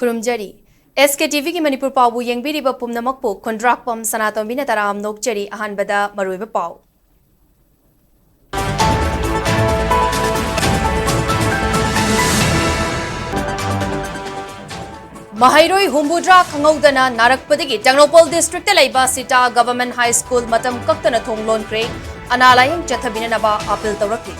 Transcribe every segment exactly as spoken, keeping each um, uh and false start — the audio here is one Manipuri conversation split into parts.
ꯈꯨꯔꯨꯝꯖꯔꯤ꯫ ꯑꯦꯁ ꯀꯦ ꯇꯤ ꯚꯤꯒꯤ ꯃꯅꯤꯄꯨꯔ ꯄꯥꯎꯕꯨ ꯌꯦꯡꯕꯤꯔꯤꯕ ꯄꯨꯝꯅꯃꯛꯄꯨ ꯈꯨꯟꯗ꯭ꯔꯥꯛꯄꯝ ꯁꯅꯥꯇꯣꯝꯕꯤꯅ ꯇꯔꯥꯝꯅ ꯑꯣꯛꯆꯔꯤ꯫ ꯑꯍꯥꯟꯕꯗ ꯃꯔꯨꯑꯣꯏꯕ ꯄꯥꯎ꯫ ꯃꯍꯩꯔꯣꯏ ꯍꯨꯝꯐꯨꯇꯔꯥ ꯈꯪꯍꯧꯗꯅ ꯅꯥꯔꯛꯄꯗꯒꯤ ꯇꯦꯡꯅꯧꯄꯜ ꯗꯤꯁꯇ꯭ꯔꯤꯛꯇ ꯂꯩꯕ ꯁꯤꯇꯥ ꯒꯚꯔꯟꯃꯦꯟꯠ ꯍꯥꯏ ꯁ꯭ꯀꯨꯜ ꯃꯇꯝ ꯀꯛꯇꯅ ꯊꯣꯡ ꯂꯣꯟꯈ꯭ꯔꯦ꯫ ꯑꯅꯥ ꯂꯥꯌꯦꯡ ꯆꯠꯊꯕꯤꯅꯅꯕ ꯑꯥꯄꯤꯜ ꯇꯧꯔꯛꯂꯤ꯫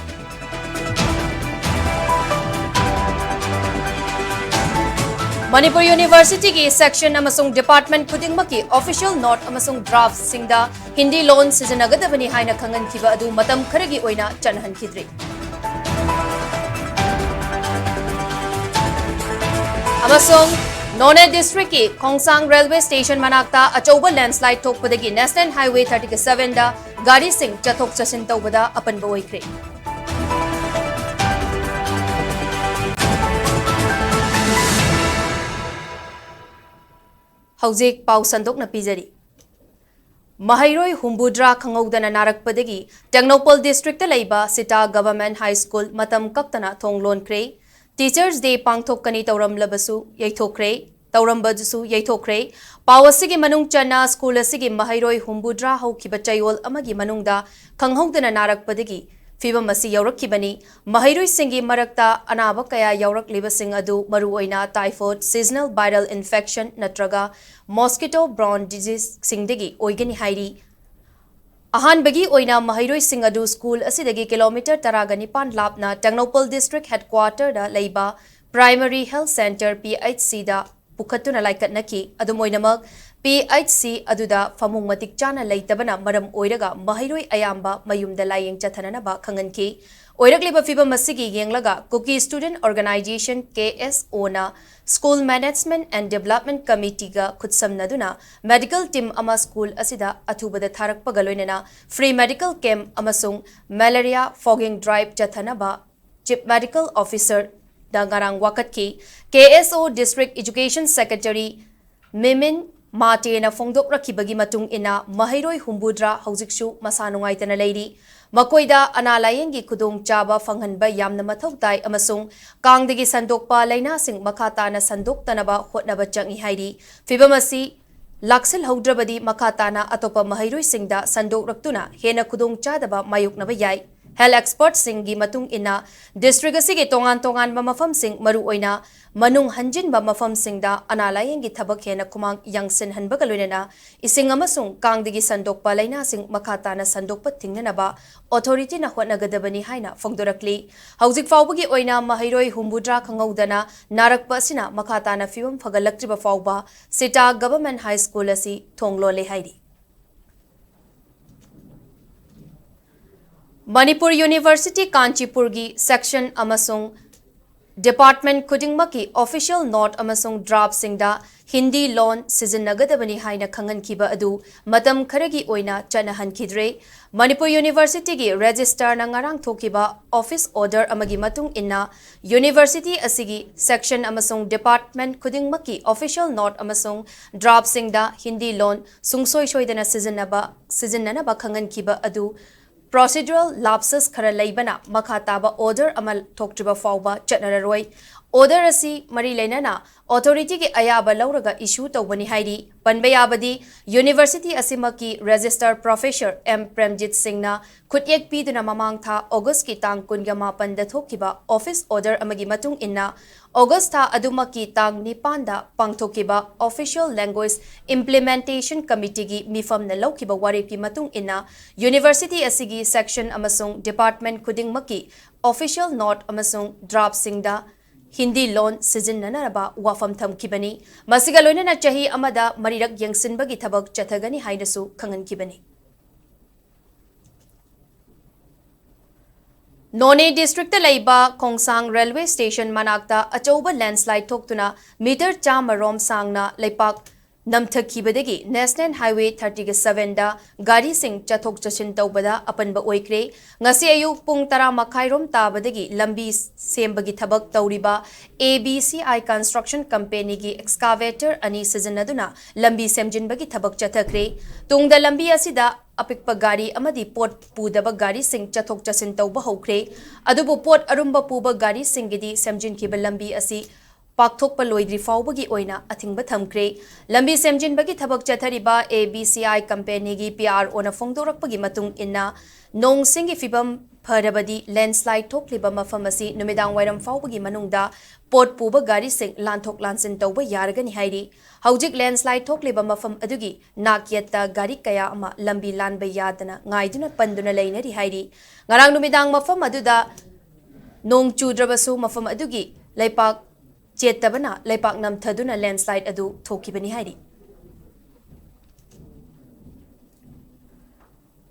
ꯃꯅꯤꯄꯨꯔ ꯌꯨꯅꯤꯚꯔꯁꯤꯇꯤꯒꯤ ꯁꯦꯛꯁꯟ ꯑꯃꯁꯨꯡ ꯗꯤꯄꯥꯔꯠꯃꯦꯟꯠ ꯈꯨꯗꯤꯡꯃꯛꯀꯤ ꯑꯣꯐꯤꯁꯤꯌꯦꯜ ꯅꯣꯠ ꯑꯃꯁꯨꯡ ꯗ꯭ꯔꯥꯐꯁꯤꯡꯗ ꯍꯤꯟꯗꯤ ꯂꯣꯟ ꯁꯤꯖꯤꯟꯅꯒꯗꯕꯅꯤ ꯍꯥꯏꯅ ꯈꯪꯍꯟꯈꯤꯕ ꯑꯗꯨ ꯃꯇꯝ ꯈꯔꯒꯤ ꯑꯣꯏꯅ ꯆꯠꯅꯍꯟꯈꯤꯗ꯭ꯔꯤ꯫ ꯑꯃꯁꯨꯡ ꯅꯣꯅꯦ ꯗꯤꯁꯇ꯭ꯔꯤꯛꯀꯤ ꯈꯣꯡꯁꯥꯡ ꯔꯦꯜꯋꯦ ꯁ꯭ꯇꯦꯁꯟ ꯃꯅꯥꯛꯇ ꯑꯆꯧꯕ ꯂꯦꯟꯁ꯭ꯂꯥꯏꯗ ꯊꯣꯛꯄꯗꯒꯤ ꯅꯦꯁꯅꯦꯜ ꯍꯥꯏꯋꯦ ꯊꯥꯔꯇꯤ ꯁꯚꯦꯟꯗ ꯒꯥꯔꯤꯁꯤꯡ ꯆꯠꯊꯣꯛ ꯆꯠꯁꯤꯟ ꯇꯧꯕꯗ ꯑꯄꯟꯕ ꯑꯣꯏꯈ꯭ꯔꯦ꯫ ꯍꯧꯖꯤꯛ ꯄꯥꯎ ꯁꯟꯗꯣꯛꯅ ꯄꯤꯖꯔꯤ꯫ ꯃꯍꯩꯔꯣꯏ ꯍꯨꯝꯐꯨꯇꯔꯥ ꯈꯪꯍꯧꯗꯅ ꯅꯥꯔꯛꯄꯗꯒꯤ ꯇꯦꯡꯅꯧꯄꯜ ꯗꯤꯁꯇ꯭ꯔꯤꯛꯇ ꯂꯩꯕ ꯁꯤꯇꯥ ꯒꯚꯔꯟꯃꯦꯟꯠ ꯍꯥꯏ ꯁ꯭ꯀꯨꯜ ꯃꯇꯝ ꯀꯛꯇꯅ ꯊꯣꯡ ꯂꯣꯟꯈ꯭ꯔꯦ꯫ ꯇꯤꯆꯔꯁ ꯗꯦ ꯄꯥꯡꯊꯣꯛꯀꯅꯤ ꯇꯧꯔꯝꯂꯕꯁꯨ ꯌꯩꯊꯣꯛꯈ꯭ꯔꯦ, ꯇꯧꯔꯝꯕꯗꯨꯁꯨ ꯌꯩꯊꯣꯛꯈ꯭ꯔꯦ꯫ ꯄꯥꯎ ꯑꯁꯤꯒꯤ ꯃꯅꯨꯡ ꯆꯟꯅ ꯁ꯭ꯀꯨꯜ ꯑꯁꯤꯒꯤ ꯃꯍꯩꯔꯣꯏ ꯍꯨꯝꯐꯨꯇꯔꯥ ꯍꯧꯈꯤꯕ ꯆꯌꯣꯜ ꯑꯃꯒꯤ ꯃꯅꯨꯡꯗ ꯈꯪꯍꯧꯗꯅ ꯅꯥꯔꯛꯄꯗꯒꯤ ꯐꯤꯚꯝ ꯑꯁꯤ ꯌꯧꯔꯛꯈꯤꯕꯅꯤ꯫ ꯃꯍꯩꯔꯣꯏꯁꯤꯡꯒꯤ ꯃꯔꯛꯇ ꯑꯅꯥꯕ ꯀꯌꯥ ꯌꯥꯎꯔꯛꯂꯤꯕꯁꯤꯡ ꯑꯗꯨ ꯃꯔꯨꯑꯣꯏꯅ ꯇꯥꯏꯐꯣꯏꯗ, ꯁꯤꯖꯅꯦꯜ ꯚꯥꯏꯔꯦꯜ ꯏꯟꯐꯦꯛꯁꯟ ꯅꯠꯇ꯭ꯔꯒ ꯃꯣꯁꯀꯤꯇꯣ ꯕꯣꯔꯟ ꯗꯤꯖꯤꯖꯁꯤꯡꯗꯒꯤ ꯑꯣꯏꯒꯅꯤ ꯍꯥꯏꯔꯤ꯫ ꯑꯍꯥꯟꯕꯒꯤ ꯑꯣꯏꯅ ꯃꯍꯩꯔꯣꯏꯁꯤꯡ ꯑꯗꯨ ꯁ꯭ꯀꯨꯜ ꯑꯁꯤꯗꯒꯤ ꯀꯤꯂꯣꯃꯤꯇꯔ ꯇꯔꯥꯒ ꯅꯤꯄꯥꯟ ꯂꯥꯞꯅ ꯇꯦꯡꯅꯧꯄꯜ ꯗꯤꯁꯇ꯭ꯔꯤꯛ ꯍꯦꯗꯀ꯭ꯋꯥꯇꯔꯗ ꯂꯩꯕ primary health centre, P H ꯁꯤꯗ ꯄꯨꯈꯠꯇꯨꯅ ꯂꯥꯏꯀꯠꯅꯈꯤ꯫ ꯑꯗꯨꯝ ꯑꯣꯏꯅꯃꯛ, ꯄꯤ ꯑꯩꯆ ꯁꯤ ꯑꯗꯨꯗ ꯐꯃꯨꯡ ꯃꯇꯤꯛ ꯆꯥꯅ ꯂꯩꯇꯕꯅ ꯃꯔꯝ ꯑꯣꯏꯔꯒ ꯃꯍꯩꯔꯣꯏ ꯑꯌꯥꯝꯕ ꯃꯌꯨꯝꯗ ꯂꯥꯌꯦꯡ ꯆꯠꯊꯅꯅꯕ ꯈꯪꯍꯟꯈꯤ꯫ ꯑꯣꯏꯔꯛꯂꯤꯕ ꯐꯤꯚꯝ ꯑꯁꯤꯒꯤ ꯌꯦꯡꯂꯒ Kuki student organisation, K S ꯑꯣꯅ ꯁ꯭ꯀꯨꯜ ꯃꯦꯅꯦꯖꯃꯦꯟꯠ ꯑꯦꯟꯗ ꯗꯤꯕꯦꯂꯞꯃꯦꯟꯠ ꯀꯃꯤꯇꯤꯒ ꯈꯨꯠꯁꯝꯅꯗꯨꯅ ꯃꯦꯗꯤꯀꯦꯜ ꯇꯤꯝ ꯑꯃ ꯁ꯭ꯀꯨꯜ ꯑꯁꯤꯗ ꯑꯊꯨꯕꯗ ꯊꯥꯔꯛꯄꯒ ꯂꯣꯏꯅꯅ ꯐ꯭ꯔꯤ ꯃꯦꯗꯤꯀꯦꯜ ꯀꯦꯝꯞ ꯑꯃꯁꯨꯡ ꯃꯦꯂꯦꯔꯤꯌꯥ ꯐꯣꯒꯤꯡ ꯗ꯭ꯔꯥꯏꯚ ꯆꯠꯊꯅꯕ ꯆꯤꯐ ꯃꯦꯗꯤꯀꯦꯜ ꯑꯣꯐꯤꯁꯔꯗ ꯉꯔꯥꯡ ꯋꯥꯀꯠꯈꯤ꯫ K S O district education secretary ꯃꯤꯃꯤꯟ ꯃꯥꯇꯦꯅ ꯐꯣꯡꯗꯣꯛꯂꯛꯈꯤꯕꯒꯤ ꯃꯇꯨꯡ ꯏꯟꯅ ꯃꯍꯩꯔꯣꯏ ꯍꯨꯝꯐꯨꯇꯔꯥ ꯍꯧꯖꯤꯛꯁꯨ ꯃꯁꯥ ꯅꯨꯡꯉꯥꯏꯇꯅ ꯂꯩꯔꯤ꯫ ꯃꯈꯣꯏꯗ ꯑꯅꯥ ꯂꯥꯌꯦꯡꯒꯤ ꯈꯨꯗꯣꯡꯆꯥꯕ ꯐꯪꯍꯟꯕ ꯌꯥꯝꯅ ꯃꯊꯧ ꯇꯥꯏ ꯑꯃꯁꯨꯡ ꯀꯥꯡꯗꯒꯤ ꯁꯟꯗꯣꯛꯄ ꯂꯥꯏꯅꯥꯁꯤꯡ ꯃꯈꯥ ꯇꯥꯅ ꯁꯟꯗꯣꯛꯇꯅꯕ ꯍꯣꯠꯅꯕ ꯆꯪꯏ ꯍꯥꯏꯔꯤ꯫ ꯐꯤꯚꯝ ꯑꯁꯤ ꯂꯥꯛꯁꯤꯜꯍꯧꯗ꯭ꯔꯕꯗꯤ ꯃꯈꯥ ꯇꯥꯅ ꯑꯇꯣꯞꯄ ꯃꯍꯩꯔꯣꯏꯁꯤꯡꯗ ꯁꯟꯗꯣꯛꯂꯛꯇꯨꯅ ꯍꯦꯟꯅ ꯈꯨꯗꯣꯡꯆꯥꯗꯕ ꯃꯥꯌꯣꯛꯅꯕ ꯌꯥꯏ꯫ Health expertꯁꯤꯡꯒꯤ ꯃꯇꯨꯡ ꯏꯟꯅ district ꯑꯁꯤꯒꯤ ꯇꯣꯉꯥꯟ ꯇꯣꯉꯥꯟꯕ ꯃꯐꯝꯁꯤꯡ, ꯃꯔꯨꯑꯣꯏꯅ ꯃꯅꯨꯡ ꯍꯟꯖꯤꯟꯕ ꯃꯐꯝꯁꯤꯡꯗ ꯑꯅꯥ ꯂꯥꯌꯦꯡꯒꯤ ꯊꯕꯛ ꯍꯦꯟꯅ ꯈꯨꯃꯥꯡ ꯌꯥꯡꯁꯤꯟꯍꯟꯕꯒ ꯂꯣꯏꯅꯅ ꯏꯁꯤꯡ ꯑꯃꯁꯨꯡ ꯀꯥꯡꯗꯒꯤ ꯁꯟꯗꯣꯛꯄ ꯂꯥꯏꯅꯥꯁꯤꯡ ꯃꯈꯥ ꯇꯥꯅ ꯁꯟꯗꯣꯛꯄ ꯊꯤꯡꯅꯅꯕ authorityꯅ ꯍꯣꯠꯅꯒꯗꯕꯅꯤ ꯍꯥꯏꯅ ꯐꯣꯡꯗꯣꯔꯛꯂꯤ꯫ ꯍꯧꯖꯤꯛ ꯐꯥꯎꯕꯒꯤ ꯑꯣꯏꯅ ꯃꯍꯩꯔꯣꯏ ꯍꯨꯝꯐꯨꯇꯔꯥ ꯈꯪꯍꯧꯗꯅ ꯅꯥꯔꯛꯄ ꯑꯁꯤꯅ ꯃꯈꯥ ꯇꯥꯅ ꯐꯤꯕꯝ ꯐꯒꯠꯂꯛꯇ꯭ꯔꯤꯕ ꯐꯥꯎꯕ ꯁꯤꯇꯥ Government High School ꯑꯁꯤ ꯊꯣꯡ ꯂꯣꯜꯂꯦ ꯍꯥꯏꯔꯤ꯫ ꯃꯅꯤꯄꯨꯔ University ꯀꯥꯟꯆꯤꯄꯨꯔꯒꯤ section ꯑꯃꯁꯨꯡ department ꯈꯨꯗꯤꯡꯃꯛꯀꯤ official note ꯑꯃꯁꯨꯡ draftꯁꯤꯡꯗ ꯍꯤꯟꯗꯤ ꯂꯣꯟ ꯁꯤꯖꯤꯟꯅꯒꯗꯕꯅꯤ ꯍꯥꯏꯅ ꯈꯪꯍꯟꯈꯤꯕ ꯑꯗꯨ ꯃꯇꯝ ꯈꯔꯒꯤ ꯑꯣꯏꯅ ꯆꯠꯅꯍꯟꯈꯤꯗ꯭ꯔꯦ꯫ ꯃꯅꯤꯄꯨꯔ Universityꯒꯤ registrarꯅ ꯉꯔꯥꯡ ꯊꯣꯛꯈꯤꯕ office order ꯑꯃꯒꯤ ꯃꯇꯨꯡ ꯏꯟꯅ university ꯑꯁꯤꯒꯤ section ꯑꯃꯁꯨꯡ department ꯈꯨꯗꯤꯡꯃꯛꯀꯤ official note ꯑꯃꯁꯨꯡ draftꯁꯤꯡꯗ ꯍꯤꯟꯗꯤ ꯂꯣꯟ ꯁꯨꯡꯁꯣꯏ ꯁꯣꯏꯗꯅ ꯁꯤꯖꯤꯟꯅꯕ, ꯁꯤꯖꯤꯟꯅꯅꯕ ꯈꯪꯍꯟꯈꯤꯕ ꯑꯗꯨ procedural lapses ꯈꯔ ꯂꯩꯕꯅ ꯃꯈꯥ ꯇꯥꯕ order ꯑꯃ ꯊꯣꯛꯇ꯭ꯔꯤꯕ ꯐꯥꯎꯕ ꯆꯠꯅꯔꯔꯣꯏ꯫ Order ꯑꯁꯤ ꯃꯔꯤ ꯂꯩꯅꯅ authorityꯒꯤ ꯑꯌꯥꯕ ꯂꯧꯔꯒ issue ꯇꯧꯕꯅꯤ ꯍꯥꯏꯔꯤ꯫ ꯄꯟꯕ ꯌꯥꯕꯗꯤ, university ꯑꯁꯤꯃꯛꯀꯤ registrar professor M Premjit ꯁꯤꯡꯅ ꯈꯨꯠꯌꯦꯛ ꯄꯤꯗꯨꯅ ꯃꯃꯥꯡ ꯊꯥ Augustꯀꯤ ꯇꯥꯡ ꯀꯨꯟꯒ ꯃꯥꯄꯟꯗ ꯊꯣꯛꯈꯤꯕ office order ꯑꯃꯒꯤ ꯃꯇꯨꯡ ꯏꯟꯅ August ꯊꯥ ꯑꯗꯨꯃꯛꯀꯤ ꯇꯥꯡ ꯅꯤꯄꯥꯟꯗ ꯄꯥꯡꯊꯣꯛꯈꯤꯕ Official Language Implementation Committeeꯒꯤ ꯃꯤꯐꯝꯅ ꯂꯧꯈꯤꯕ ꯋꯥꯔꯦꯞꯀꯤ ꯃꯇꯨꯡ ꯏꯟꯅ university ꯑꯁꯤꯒꯤ section ꯑꯃꯁꯨꯡ department ꯈꯨꯗꯤꯡꯃꯛꯀꯤ official note ꯑꯃꯁꯨꯡ draftꯁꯤꯡꯗ ꯍꯤꯟꯗꯤ ꯂꯣꯟ ꯁꯤꯖꯤꯟꯅꯅꯕ ꯋꯥꯐꯝ ꯊꯝꯈꯤꯕꯅꯤ꯫ ꯃꯁꯤꯒ ꯂꯣꯏꯅꯅ ꯆꯍꯤ ꯑꯃꯗ ꯃꯔꯤꯔꯛ ꯌꯦꯡꯁꯤꯟꯕꯒꯤ ꯊꯕꯛ ꯆꯠꯊꯒꯅꯤ ꯍꯥꯏꯅꯁꯨ ꯈꯪꯍꯟꯈꯤꯕꯅꯤ꯫ ꯅꯣꯅꯦ districtꯇ ꯂꯩꯕ ꯈꯣꯡꯁꯥꯡ railway station ꯃꯅꯥꯛꯇ ꯑꯆꯧꯕ landslide ꯊꯣꯛꯇꯨꯅ meter ꯆꯥꯝꯃ ꯔꯣꯝ ꯁꯥꯡꯅ ꯂꯩꯄꯥꯛ ꯅꯝꯊꯈꯤꯕꯗꯒꯤ National Highway thirty-seven ꯗ ꯒꯥꯔꯤꯁꯤꯡ ꯆꯠꯊꯣꯛ ꯆꯠꯁꯤꯟ ꯇꯧꯕꯗ ꯑꯄꯟꯕ ꯑꯣꯏꯈ꯭ꯔꯦ꯫ ꯉꯁꯤ ꯑꯌꯨꯛ ꯄꯨꯡ ꯇꯔꯥ ꯃꯈꯥꯏꯔꯣꯝ ꯇꯥꯕꯗꯒꯤ ꯂꯝꯕꯤ ꯁꯦꯝꯕꯒꯤ ꯊꯕꯛ ꯇꯧꯔꯤꯕ A B C I Construction Company ꯒꯤ excavator ꯑꯅꯤ ꯁꯤꯖꯤꯟꯅꯗꯨꯅ ꯂꯝꯕꯤ ꯁꯦꯝꯖꯤꯟꯕꯒꯤ ꯊꯕꯛ ꯆꯠꯊꯈ꯭ꯔꯦ꯫ ꯇꯨꯡꯗ ꯂꯝꯕꯤ ꯑꯁꯤꯗ ꯑꯄꯤꯛꯄ ꯒꯥꯔꯤ ꯑꯃꯗꯤ ꯄꯣꯠ ꯄꯨꯗꯕ ꯒꯥꯔꯤꯁꯤꯡ ꯆꯠꯊꯣꯛ ꯆꯠꯁꯤꯟ ꯇꯧꯕ ꯍꯧꯈ꯭ꯔꯦ꯫ ꯑꯗꯨꯕꯨ ꯄꯣꯠ ꯑꯔꯨꯝꯕ ꯄꯨꯕ ꯒꯥꯔꯤꯁꯤꯡꯒꯤꯗꯤ ꯁꯦꯝꯖꯤꯟꯈꯤꯕ ꯂꯝꯕꯤ ꯑꯁꯤ ꯄꯥꯛꯊꯣꯛꯄ ꯂꯣꯏꯗ꯭ꯔꯤ ꯐꯥꯎꯕꯒꯤ ꯑꯣꯏꯅ ꯑꯊꯤꯡꯕ ꯊꯝꯈ꯭ꯔꯦ꯫ ꯂꯝꯕꯤ ꯁꯦꯝꯖꯤꯟꯕꯒꯤ ꯊꯕꯛ ꯆꯠꯊꯔꯤꯕ A B C I company ꯒꯤ P R O ꯅ ꯐꯣꯡꯗꯣꯔꯛꯄꯒꯤ ꯃꯇꯨꯡ ꯏꯟꯅ, ꯅꯣꯡ ꯁꯤꯡꯒꯤ ꯐꯤꯕꯝ ꯐꯔꯕꯗꯤ landslide ꯊꯣꯛꯂꯤꯕ ꯃꯐꯝ ꯑꯁꯤ ꯅꯨꯃꯤꯗꯥꯡ ꯋꯥꯏꯔꯝ ꯐꯥꯎꯕꯒꯤ ꯃꯅꯨꯡꯗ ꯄꯣꯠ ꯄꯨꯕ ꯒꯥꯔꯤꯁꯤꯡ ꯂꯥꯟꯊꯣꯛ ꯂꯥꯟꯁꯤꯟ ꯇꯧꯕ ꯌꯥꯔꯒꯅꯤ ꯍꯥꯏꯔꯤ꯫ ꯍꯧꯖꯤꯛ landslide ꯊꯣꯛꯂꯤꯕ ꯃꯐꯝ ꯑꯗꯨꯒꯤ ꯅꯥꯛꯌꯦꯠꯇ ꯒꯥꯔꯤ ꯀꯌꯥ ꯑꯃ ꯂꯝꯕꯤ ꯂꯥꯟꯕ ꯌꯥꯗꯅ ꯉꯥꯏꯗꯨꯅ ꯄꯟꯗꯨꯅ ꯂꯩꯅꯔꯤ ꯍꯥꯏꯔꯤ꯫ ꯉꯔꯥꯡ ꯅꯨꯃꯤꯗꯥꯡ ꯃꯐꯝ ꯑꯗꯨꯗ ꯅꯣꯡ ꯆꯨꯗ꯭ꯔꯕꯁꯨ ꯃꯐꯝ ꯑꯗꯨꯒꯤ ꯂꯩꯄꯥꯛ ꯆꯦꯠꯇꯕꯅ ꯂꯩꯄꯥꯛ ꯅꯝꯊꯗꯨꯅ landslide ꯑꯗꯨ ꯊꯣꯛꯈꯤꯕꯅꯤ ꯍꯥꯏꯔꯤ꯫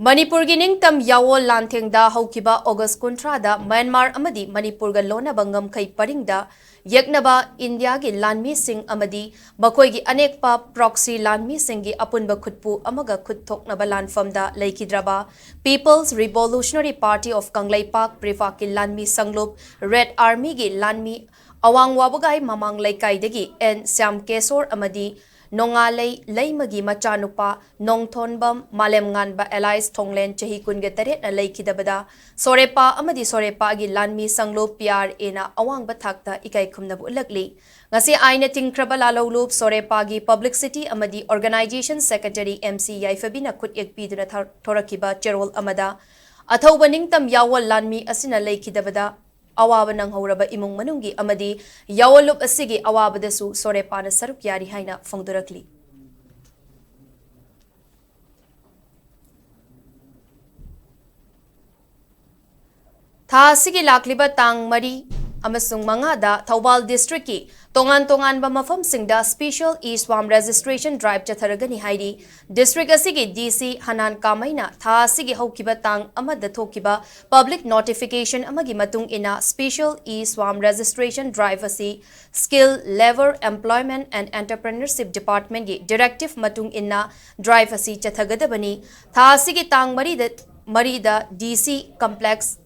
ꯃꯅꯤꯄꯨꯔꯒꯤ ꯅꯤꯡꯇꯝ ꯌꯥꯋꯣꯜ ꯂꯥꯟꯊꯦꯡꯗ ꯍꯧꯈꯤꯕ August ꯀꯨꯟꯊ꯭ꯔꯥꯗ ꯃ꯭ꯌꯥꯟꯃꯥꯔ ꯑꯃꯗꯤ ꯃꯅꯤꯄꯨꯔꯒ ꯂꯣꯟꯅꯕ ꯉꯝꯈꯩ ꯄꯔꯤꯡꯗ ꯌꯦꯛꯅꯕ ꯏꯟꯗꯤꯌꯥꯒꯤ ꯂꯥꯟꯃꯤꯁꯤꯡ ꯑꯃꯗꯤ ꯃꯈꯣꯏꯒꯤ ꯑꯅꯦꯛꯄ proxy ꯂꯥꯟꯃꯤꯁꯤꯡꯒꯤ ꯑꯄꯨꯟꯕ ꯈꯨꯠꯄꯨ ꯑꯃꯒ ꯈꯨꯠ ꯊꯣꯛꯅꯕ ꯂꯥꯟꯐꯝꯗ ꯂꯩꯈꯤꯗ꯭ꯔꯕ People's Revolutionary Party of Kangleipak, ꯄ꯭ꯔꯤꯐꯥꯛꯀꯤ ꯂꯥꯟꯃꯤ ꯁꯪꯂꯨꯞ Red Army ꯒꯤ ꯂꯥꯟꯃꯤ ꯑꯋꯥꯡ ꯋꯥꯕꯒꯥꯏ ꯃꯃꯥꯡ ꯂꯩꯀꯥꯏꯗꯒꯤ N ꯁ꯭ꯌꯥꯝ ꯀꯦꯁꯣꯔ ꯑꯃꯗꯤ ꯅꯣꯡꯉꯥꯂꯩ ꯂꯩꯃꯒꯤ ꯃꯆꯥꯅꯨꯄꯥ ꯅꯣꯡꯊꯣꯟꯕꯝ ꯃꯥꯂꯦꯝꯉꯥꯟꯕ alias ꯊꯣꯡꯂꯦꯟ, ꯆꯍꯤ ꯀꯨꯟꯒ ꯇꯔꯦꯠꯅ ꯂꯩꯈꯤꯗꯕꯗ ꯁꯣꯔꯦꯄꯥ ꯑꯃꯗꯤ ꯁꯣꯔꯦꯄꯥꯒꯤ ꯂꯥꯟꯃꯤ ꯁꯪꯂꯨꯞ P R A ꯅ ꯑꯋꯥꯡꯕ ꯊꯥꯛꯇ ꯏꯀꯥꯏ ꯈꯨꯝꯅꯕ ꯎꯠꯂꯛꯂꯤ꯫ ꯉꯁꯤ ꯑꯥꯏꯟꯅ ꯇꯤꯡꯈ꯭ꯔꯕ ꯂꯥꯜꯍꯧꯂꯨꯞ ꯁꯣꯔꯦꯄꯥꯒꯤ publicity ꯑꯃꯗꯤ organization secretary M C ꯌꯥꯏꯐꯕꯤꯅ ꯈꯨꯠꯌꯦꯛ ꯄꯤꯗꯨꯅ ꯊꯣꯔꯛꯈꯤꯕ ꯆꯦꯔꯣꯜ ꯑꯃꯗ, ꯑꯊꯧꯕ ꯅꯤꯡꯇꯝ ꯌꯥꯋꯣꯜ ꯂꯥꯟꯃꯤ ꯑꯁꯤꯅ ꯂꯩꯈꯤꯗꯕꯗ ꯑꯋꯥꯕ ꯅꯪꯍꯧꯔꯕ ꯏꯃꯨꯡ ꯃꯅꯨꯡꯒꯤ ꯑꯃꯗꯤ ꯌꯥꯋꯣꯜꯂꯨꯞ ꯑꯁꯤꯒꯤ ꯑꯋꯥꯕꯗꯁꯨ ꯁꯣꯔꯦꯄꯥꯅ ꯁꯔꯨꯛ ꯌꯥꯔꯤ ꯍꯥꯏꯅ ꯐꯣꯡꯗꯣꯔꯛꯂꯤ꯫ ꯊꯥ ꯑꯁꯤꯒꯤ ꯂꯥꯛꯂꯤꯕ ꯇꯥꯡ ꯃꯔꯤ, ꯑꯃꯁꯨꯡ ꯃꯉꯥꯗ ꯊꯧꯕꯥꯜ districtꯀꯤ ꯇꯣꯉꯥꯟ ꯇꯣꯉꯥꯟꯕ ꯃꯐꯝꯁꯤꯡꯗ special e-Shwam registration drive ꯆꯠꯊꯔꯒꯅꯤ ꯍꯥꯏꯔꯤ꯫ District ꯑꯁꯤꯒꯤ D C ꯍꯅꯥꯟ ꯀꯥꯃꯩꯅ ꯊꯥ ꯑꯁꯤꯒꯤ ꯍꯧꯈꯤꯕ ꯇꯥꯡ ꯑꯃꯗ ꯊꯣꯛꯈꯤꯕ public notification ꯑꯃꯒꯤ ꯃꯇꯨꯡ ꯏꯟꯅ special e-Shwam registration drive ꯑꯁꯤ Skill, Labour, Employment and Entrepreneurship Departmentꯀꯤ directive ꯃꯇꯨꯡ ꯏꯟꯅ drive ꯑꯁꯤ ꯆꯠꯊꯒꯗꯕꯅꯤ꯫ ꯊꯥ ꯑꯁꯤꯒꯤ ꯇꯥꯡ ꯃꯔꯤꯗ, ꯃꯔꯤꯗ D C complex,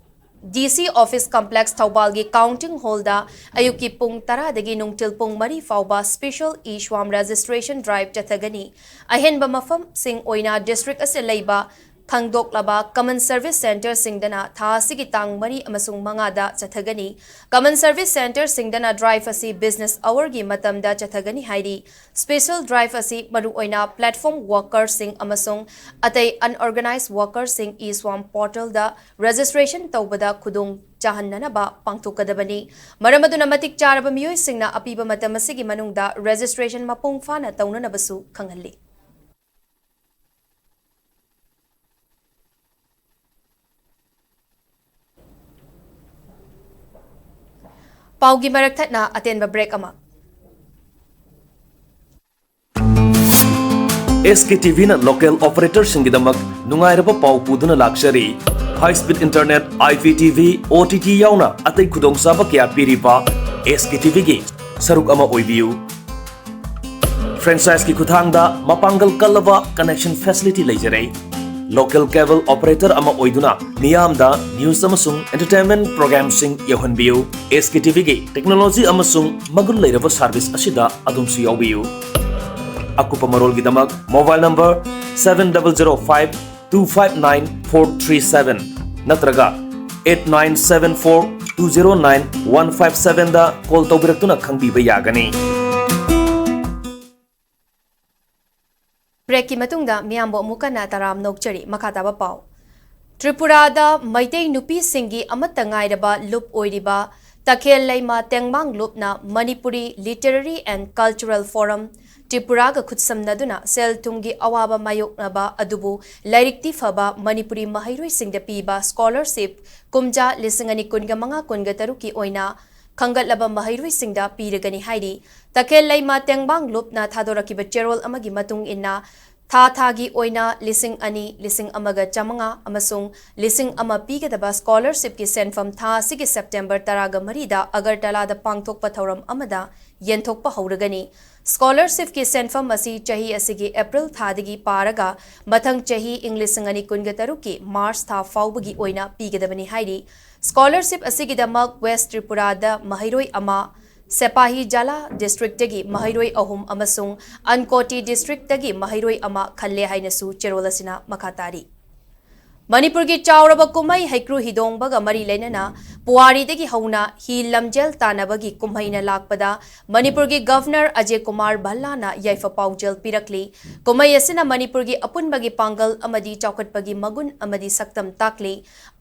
D C office complex ꯊꯧꯕꯥꯜꯒꯤ counting hallꯗ ꯑꯌꯨꯛꯀꯤ ꯄꯨꯡ ꯇꯔꯥꯗꯒꯤ ꯅꯨꯡꯊꯤꯜ ꯄꯨꯡ ꯃꯔꯤ ꯐꯥꯎꯕ special e-Shwam registration drive ꯆꯠꯊꯒꯅꯤ꯫ ꯑꯍꯦꯟꯕ ꯃꯐꯝꯁꯤꯡ ꯑꯣꯏꯅ district ꯑꯁꯤꯗ ꯂꯩꯕ ꯈꯪꯗꯣꯛꯂꯕ common service centreꯁꯤꯡꯗꯅ ꯊꯥ ꯑꯁꯤꯒꯤ ꯇꯥꯡ ꯃꯔꯤ ꯑꯃꯁꯨꯡ ꯃꯉꯥꯗ ꯆꯠꯊꯒꯅꯤ꯫ Common service centreꯁꯤꯡꯗꯅ drive ꯑꯁꯤ business hourꯒꯤ ꯃꯇꯝꯗ ꯆꯠꯊꯒꯅꯤ ꯍꯥꯏꯔꯤ꯫ Special drive ꯑꯁꯤ ꯃꯔꯨꯑꯣꯏꯅ platform workerꯁꯤꯡ ꯑꯃꯁꯨꯡ ꯑꯇꯩ unorganised workerꯁꯤꯡ e-Shwam portalꯗ registration ꯇꯧꯕꯗ ꯈꯨꯗꯣꯡ ꯆꯥꯍꯟꯅꯅꯕ ꯄꯥꯡꯊꯣꯛꯀꯗꯕꯅꯤ꯫ ꯃꯔꯝ ꯑꯗꯨꯅ ꯃꯇꯤꯛ ꯆꯥꯔꯕ ꯃꯤꯑꯣꯏꯁꯤꯡꯅ ꯑꯄꯤꯕ ꯃꯇꯝ ꯑꯁꯤꯒꯤ ꯃꯅꯨꯡꯗ registration ꯃꯄꯨꯡ ꯐꯥꯅ ꯇꯧꯅꯅꯕꯁꯨ ꯈꯪꯍꯜꯂꯤ꯫ ꯄꯥꯎꯒꯤ ꯃꯔꯛ ꯊꯠꯅ ꯑꯇꯦꯟꯕ break ꯑꯃ꯫ S K T Vꯅ local operatorꯁꯤꯡꯒꯤꯗꯃꯛ ꯅꯨꯡꯉꯥꯏꯔꯕ ꯄꯥꯎ ꯄꯨꯗꯨꯅ ꯂꯥꯛꯆꯔꯤ꯫ High speed internet, I P T V, O T T ꯌꯥꯎꯅ ꯑꯇꯩ ꯈꯨꯗꯣꯡꯆꯥꯕ ꯀꯌꯥ ꯄꯤꯔꯤꯕ S K T Vꯒꯤ ꯁꯔꯨꯛ ꯑꯃ ꯑꯣꯏꯕꯤꯌꯨ꯫ Franchiseꯀꯤ ꯈꯨꯠꯊꯥꯡꯗ ꯃꯄꯥꯡꯒꯜ ꯀꯜꯂꯕ connection facility ꯂꯩꯖꯔꯦ꯫ Local cable operator ꯑꯃ ꯑꯣꯏꯗꯨꯅ ꯃꯤꯌꯥꯝꯗ news ꯑꯃꯁꯨꯡ entertainment programꯁꯤꯡ ꯌꯧꯍꯟꯕꯤꯌꯨ꯫ S K T Vꯒꯤ technology ꯑꯃꯁꯨꯡ ꯃꯒꯨꯟ ꯂꯩꯔꯕ service ꯑꯁꯤꯗ ꯑꯗꯣꯝꯁꯨ ꯌꯥꯎꯕꯤꯌꯨ꯫ ꯑꯀꯨꯞꯄ ꯃꯔꯣꯜꯒꯤꯗꯃꯛ mobile number seven double zero five two five nine four three seven ꯅꯠꯇ꯭ꯔꯒ eight nine seven four two zero nine one five sevenꯗ call ꯇꯧꯕꯤꯔꯛꯇꯨꯅ ꯈꯪꯕꯤꯕ ꯌꯥꯒꯅꯤ꯫ Breakꯀꯤ ꯃꯇꯨꯡꯗ ꯃꯤꯌꯥꯝꯕꯨ ꯑꯃꯨꯛ ꯍꯟꯅ ꯇꯔꯥꯝꯅ ꯑꯣꯛꯆꯔꯤ꯫ ꯃꯈꯥ ꯇꯥꯕ ꯄꯥꯎ꯫ ꯇ꯭ꯔꯤꯄꯨꯔꯥꯗ ꯃꯩꯇꯩ ꯅꯨꯄꯤꯁꯤꯡꯒꯤ ꯑꯃꯠꯇ ꯉꯥꯏꯔꯕ ꯂꯨꯞ ꯑꯣꯏꯔꯤꯕ ꯇꯈꯦꯜ ꯂꯩꯃ ꯇꯦꯡꯃꯥꯡ ꯂꯨꯞꯅ Manipuri Literary and Cultural Forum, ꯇ꯭ꯔꯤꯄꯨꯔꯥꯒ ꯈꯨꯠꯁꯝꯅꯗꯨꯅ ꯁꯦꯜ ꯊꯨꯝꯒꯤ ꯑꯋꯥꯕ ꯃꯥꯌꯣꯛꯅꯕ ꯑꯗꯨꯕꯨ ꯂꯥꯏꯔꯤꯛꯇꯤ ꯐꯕ ꯃꯅꯤꯄꯨꯔꯤ ꯃꯍꯩꯔꯣꯏꯁꯤꯡꯗ ꯄꯤꯕ scholarship ꯀꯨꯝꯖꯥ ꯂꯤꯁꯤꯡ ꯑꯅꯤ ꯀꯨꯟꯒ ꯃꯉꯥ ꯀꯨꯟꯒ ꯇꯔꯨꯛꯀꯤ ꯑꯣꯏꯅ ꯈꯟꯒꯠꯂꯕ ꯃꯍꯩꯔꯣꯏꯁꯤꯡꯗ ꯄꯤꯔꯒꯅꯤ ꯍꯥꯏꯔꯤ꯫ ꯇꯈꯦꯜ ꯂꯩꯃ ꯇꯦꯡꯕꯥꯡ ꯂꯨꯞꯅ ꯊꯥꯗꯣꯔꯛꯈꯤꯕ ꯆꯦꯔꯣꯜ ꯑꯃꯒꯤ ꯃꯇꯨꯡ ꯏꯟꯅ, ꯊꯥ ꯊꯥꯒꯤ ꯑꯣꯏꯅ ꯂꯤꯁꯤꯡ ꯑꯅꯤ, ꯂꯤꯁꯤꯡ ꯑꯃꯒ ꯆꯥꯃꯉꯥ ꯑꯃꯁꯨꯡ ꯂꯤꯁꯤꯡ ꯑꯃ ꯄꯤꯒꯗꯕ scholarship ꯀꯤ ꯁꯦꯟꯐꯝ ꯊꯥ ꯑꯁꯤꯒꯤ September ꯇꯔꯥꯒ ꯃꯔꯤꯗ ꯑꯒꯔꯇꯂꯥꯗ ꯄꯥꯡꯊꯣꯛꯄ ꯊꯧꯔꯝ ꯑꯃꯗ ꯌꯦꯟꯊꯣꯛꯄ ꯍꯧꯔꯒꯅꯤ꯫ Scholarship ꯀꯤ ꯁꯦꯟꯐꯝ ꯑꯁꯤ ꯆꯍꯤ ꯑꯁꯤꯒꯤ April ꯊꯥꯗꯒꯤ ꯄꯥꯔꯒ ꯃꯊꯪ ꯆꯍꯤ ꯏꯪ ꯂꯤꯁꯤꯡ ꯑꯅꯤ ꯀꯨꯟꯒ ꯇꯔꯨꯛꯀꯤ March ꯊꯥ ꯐꯥꯎꯕꯒꯤ ꯑꯣꯏꯅ ꯄꯤꯒꯗꯕꯅꯤ ꯍꯥꯏꯔꯤ꯫ Scholarship ꯑꯁꯤꯒꯤꯗꯃꯛ West ꯇ꯭ꯔꯤꯄꯨꯔꯥꯗ ꯃꯍꯩꯔꯣꯏ ꯑꯃ, ꯁꯦꯄꯥꯍꯤ ꯖꯥꯂꯥ district ꯇꯒꯤ ꯃꯍꯩꯔꯣꯏ ꯑꯍꯨꯝ ꯑꯃꯁꯨꯡ ꯑꯟꯀꯣꯇꯤ district ꯇꯒꯤ ꯃꯍꯩꯔꯣꯏ ꯑꯃ ꯈꯜꯂꯦ ꯍꯥꯏꯅꯁꯨ ꯆꯦꯔꯣꯜ ꯑꯁꯤꯅ ꯃꯈꯥ ꯇꯥꯔꯤ꯫ ꯃꯅꯤꯄꯨꯔꯒꯤ ꯆꯥꯎꯔꯕ ꯀꯨꯝꯍꯩ ꯍꯩꯀ꯭ꯔꯨ ꯍꯤꯗꯣꯡꯕꯒ ꯃꯔꯤ ꯂꯩꯅꯅ ꯄꯨꯋꯥꯔꯤꯗꯒꯤ ꯍꯧꯅ ꯍꯤ ꯂꯝꯖꯦꯜ ꯇꯥꯟꯅꯕꯒꯤ ꯀꯨꯝꯍꯩꯅ ꯂꯥꯛꯄꯗ ꯃꯅꯤꯄꯨꯔꯒꯤ Governor ꯑꯖꯌ ꯀꯨꯃꯥꯔ ꯚꯜꯂꯥꯅ ꯌꯥꯏꯐ ꯄꯥꯎꯖꯦꯜ ꯄꯤꯔꯛꯂꯤ꯫ ꯀꯨꯝꯍꯩ ꯑꯁꯤꯅ ꯃꯅꯤꯄꯨꯔꯒꯤ ꯑꯄꯨꯟꯕꯒꯤ ꯄꯥꯡꯒꯜ ꯑꯃꯗꯤ ꯆꯥꯎꯈꯠꯄꯒꯤ ꯃꯒꯨꯟ ꯑꯃꯗꯤ ꯁꯛꯇꯝ ꯇꯥꯛꯂꯤ꯫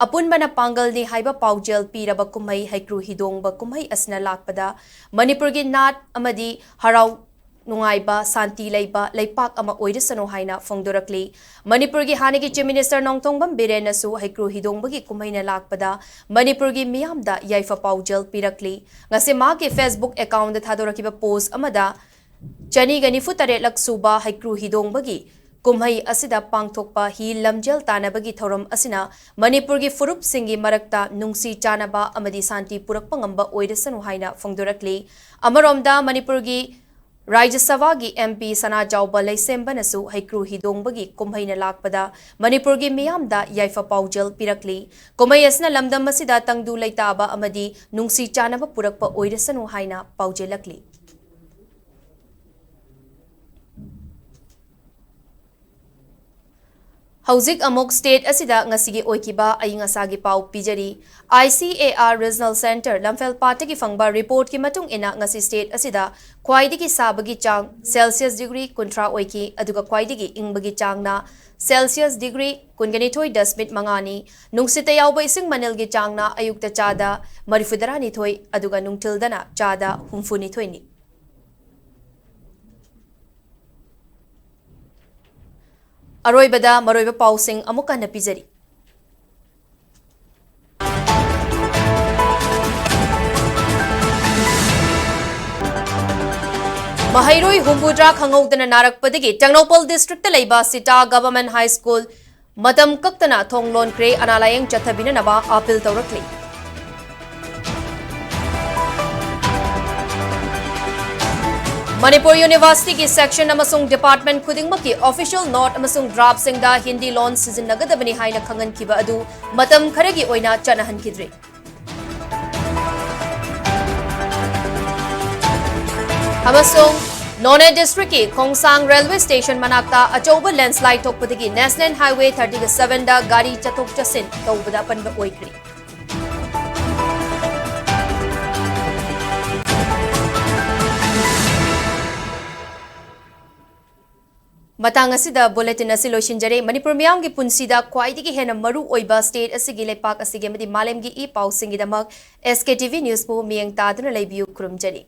ꯑꯄꯨꯟꯕꯅ ꯄꯥꯡꯒꯜꯅꯤ ꯍꯥꯏꯕ ꯄꯥꯎꯖꯦꯜ ꯄꯤꯔꯕ ꯀꯨꯝꯍꯩ ꯍꯩꯀ꯭ꯔꯨ ꯍꯤꯗꯣꯡꯕ ꯀꯨꯝꯍꯩ ꯑꯁꯤꯅ ꯂꯥꯛꯄꯗ ꯃꯅꯤꯄꯨꯔꯒꯤ ꯅꯥꯠ ꯑꯃꯗꯤ ꯍꯔꯥꯎ ꯅꯨꯡꯉꯥꯏꯕ, ꯁꯥꯟꯇꯤ ꯂꯩꯕ ꯂꯩꯄꯥꯛ ꯑꯃ ꯑꯣꯏꯔꯁꯅꯨ ꯍꯥꯏꯅ ꯐꯣꯡꯗꯣꯔꯛꯂꯤ꯫ ꯃꯅꯤꯄꯨꯔꯒꯤ ꯍꯥꯟꯅꯒꯤ Chief Minister ꯅꯣꯡꯊꯣꯝꯕꯝ ꯕꯤꯔꯦꯟꯅꯁꯨ ꯍꯩꯀ꯭ꯔꯨ ꯍꯤꯗꯣꯡꯕꯒꯤ ꯀꯨꯝꯍꯩꯅ ꯂꯥꯛꯄꯗ ꯃꯅꯤꯄꯨꯔꯒꯤ ꯃꯤꯌꯥꯝꯗ ꯌꯥꯏꯐ ꯄꯥꯎꯖꯦꯜ ꯄꯤꯔꯛꯂꯤ꯫ ꯉꯁꯤ ꯃꯍꯥꯛꯀꯤ Facebook account ꯗ ꯊꯥꯗꯣꯔꯛꯈꯤꯕ post ꯑꯃꯗ ꯆꯅꯤꯒ ꯅꯤꯐꯨ ꯇꯔꯦꯠꯂꯛ ꯁꯨꯕ ꯍꯩꯀ꯭ꯔꯨ ꯍꯤꯗꯣꯡꯕꯒꯤ ꯀꯨꯝꯍꯩ ꯑꯁꯤꯗ ꯄꯥꯡꯊꯣꯛꯄ ꯍꯤ ꯂꯝꯖꯦꯜ ꯇꯥꯟꯅꯕꯒꯤ ꯊꯧꯔꯝ ꯑꯁꯤꯅ ꯃꯅꯤꯄꯨꯔꯒꯤ ꯐꯨꯔꯨꯞꯁꯤꯡꯒꯤ ꯃꯔꯛꯇ ꯅꯨꯡꯁꯤ ꯆꯥꯟꯅꯕ ꯑꯃꯗꯤ ꯁꯥꯟꯇꯤ ꯄꯨꯔꯛꯄ ꯉꯝꯕ ꯑꯣꯏꯔꯁꯅꯨ ꯍꯥꯏꯅ ꯐꯣꯡꯗꯣꯔꯛꯂꯤ꯫ ꯑꯃꯔꯣꯝꯗ ꯃꯅꯤꯄꯨꯔꯒꯤ ꯔꯥꯖ꯭ꯌ ꯁꯚꯥꯒꯤ MP ꯁꯅꯥꯖꯥꯎꯕ ꯂꯩꯁꯦꯝꯕꯅꯁꯨ ꯍꯩꯀ꯭ꯔꯨ ꯍꯤꯗꯣꯡꯕꯒꯤ ꯀꯨꯝꯍꯩꯅ ꯂꯥꯛꯄꯗ ꯃꯅꯤꯄꯨꯔꯒꯤ ꯃꯤꯌꯥꯝꯗ ꯌꯥꯏꯐ ꯄꯥꯎꯖꯦꯜ ꯄꯤꯔꯛꯂꯤ꯫ ꯀꯨꯝꯍꯩ ꯑꯁꯤꯅ ꯂꯝꯗꯝ ꯑꯁꯤꯗ ꯇꯪꯗꯨ ꯂꯩꯇꯥꯕ ꯑꯃꯗꯤ ꯅꯨꯡꯁꯤ ꯆꯥꯟꯅꯕ ꯄꯨꯔꯛꯄ ꯑꯣꯏꯔꯁꯅꯨ ꯍꯥꯏꯅ ꯄꯥꯎꯖꯦꯜꯂꯛꯂꯤ꯫ ꯍꯧꯖꯤꯛ ꯑꯃꯨꯛ state ꯑꯁꯤꯗ ꯉꯁꯤꯒꯤ ꯑꯣꯏꯈꯤꯕ ꯑꯏꯪ ꯑꯁꯥꯒꯤ ꯄꯥꯎ ꯄꯤꯖꯔꯤ꯫ ICAR Regional Centre ꯂꯝꯐꯦꯜꯄꯥꯠꯇꯒꯤ ꯐꯪꯕ report ꯀꯤ ꯃꯇꯨꯡ ꯏꯟꯅ ꯉꯁꯤ state ꯑꯁꯤꯗ ꯈ꯭ꯋꯥꯏꯗꯒꯤ ꯁꯥꯕꯒꯤ ꯆꯥꯡ Celsius degree ꯀꯨꯟꯊ꯭ꯔꯥ ꯑꯣꯏꯈꯤ, ꯑꯗꯨꯒ ꯈ꯭ꯋꯥꯏꯗꯒꯤ ꯏꯪꯕꯒꯤ ꯆꯥꯡꯅ Celsius degree ꯀꯨꯟꯒ ꯅꯤꯊꯣꯏ ꯗꯁꯃꯤꯛ ꯃꯉꯥꯅꯤ꯫ ꯅꯨꯡꯁꯤꯠꯇ ꯌꯥꯎꯕ ꯏꯁꯤꯡ ꯃꯅꯤꯜꯒꯤ ꯆꯥꯡꯅ ꯑꯌꯨꯛꯇ ꯆꯥꯗ ꯃꯔꯤꯐꯨ ꯇꯔꯥꯅꯤꯊꯣꯏ, ꯑꯗꯨꯒ ꯅꯨꯡꯊꯤꯜꯗꯅ ꯆꯥꯗ ꯍꯨꯝꯐꯨ ꯅꯤꯊꯣꯏꯅꯤ꯫ ꯑꯔꯣꯏꯕꯗ ꯃꯔꯨꯑꯣꯏꯕ ꯄꯥꯎꯁꯤꯡ ꯑꯃꯨꯛ ꯍꯟꯅ ꯄꯤꯖꯔꯤ꯫ ꯃꯍꯩꯔꯣꯏ ꯍꯨꯝꯐꯨꯇꯔꯥ ꯈꯪꯍꯧꯗꯅ ꯅꯥꯔꯛꯄꯗꯒꯤ ꯇꯦꯡꯅꯧꯄꯜ ꯗꯤꯁꯇ꯭ꯔꯤꯛꯇ ꯂꯩꯕ ꯁꯤꯇꯥ ꯒꯚꯔꯟꯃꯦꯟꯠ ꯍꯥꯏ ꯁ꯭ꯀꯨꯜ ꯃꯇꯝ ꯀꯛꯇꯅ ꯊꯣꯡ ꯂꯣꯟꯈ꯭ꯔꯦ, ꯑꯅꯥ ꯂꯥꯌꯦꯡ ꯆꯠꯊꯕꯤꯅꯅꯕ ꯑꯥꯄꯤꯜ ꯇꯧꯔꯛꯂꯤ꯫ ꯃꯅꯤꯄꯨꯔ ꯌꯨꯅꯤꯚꯔꯁꯤꯇꯤꯒꯤ ꯁꯦꯛꯁꯟ ꯑꯃꯁꯨꯡ ꯗꯤꯄꯥꯔꯠꯃꯦꯟꯠ ꯈꯨꯗꯤꯡꯃꯛꯀꯤ ꯑꯣꯐꯤꯁꯤꯌꯦꯜ ꯅꯣꯠ ꯑꯃꯁꯨꯡ ꯗ꯭ꯔꯥꯐꯁꯤꯡꯗ ꯍꯤꯟꯗꯤ ꯂꯣꯟ ꯁꯤꯖꯤꯟꯅꯒꯗꯕꯅꯤ ꯍꯥꯏꯅ ꯈꯪꯍꯟꯈꯤꯕ ꯑꯗꯨ ꯃꯇꯝ ꯈꯔꯒꯤ ꯑꯣꯏꯅ ꯆꯠꯅꯍꯟꯈꯤꯗ꯭ꯔꯤ꯫ ꯑꯃꯁꯨꯡ ꯅꯣꯅꯦ ꯗꯤꯁꯇ꯭ꯔꯤꯛꯀꯤ ꯈꯣꯡꯁꯥꯡ ꯔꯦꯜꯋꯦ ꯁ꯭ꯇꯦꯁꯟ ꯃꯅꯥꯛꯇ ꯑꯆꯧꯕ ꯂꯦꯟꯁꯂꯥꯏꯗ ꯊꯣꯛꯄꯗꯒꯤ ꯅꯦꯁꯅꯦꯜ ꯍꯥꯏꯋꯦ ꯊꯥꯔꯇꯤꯒ ꯁꯚꯦꯟꯗ ꯒꯥꯔꯤ ꯆꯠꯊꯣꯛ ꯆꯠꯁꯤꯟ ꯇꯧꯕꯗ ꯑꯄꯟꯕ ꯑꯣꯏꯈ꯭ꯔꯦ꯫ ꯃꯇꯥꯡ ꯑꯁꯤꯗ ꯕꯨꯂꯦꯇꯤꯟ ꯑꯁꯤ ꯂꯣꯏꯁꯤꯟꯖꯔꯦ꯫ ꯃꯅꯤꯄꯨꯔ ꯃꯤꯌꯥꯝꯒꯤ ꯄꯨꯟꯁꯤꯗ ꯈ꯭ꯋꯥꯏꯗꯒꯤ ꯍꯦꯟꯅ ꯃꯔꯨ ꯑꯣꯏꯕ ꯁ꯭ꯇꯦꯠ ꯑꯁꯤꯒꯤ, ꯂꯩꯄꯥꯛ ꯑꯁꯤꯒꯤ ꯑꯃꯗꯤ ꯃꯥꯂꯦꯝꯒꯤ ꯏ ꯄꯥꯎꯁꯤꯡꯒꯤꯗꯃꯛ ꯑꯦꯁ ꯀꯦ ꯇꯤ ꯚꯤ ꯅ꯭ꯌꯨꯁꯄꯨ ꯃꯤꯠꯌꯦꯡ ꯇꯥꯗꯨꯅ ꯂꯩꯕꯤꯌꯨ꯫ ꯈꯨꯔꯨꯝꯖꯔꯤ꯫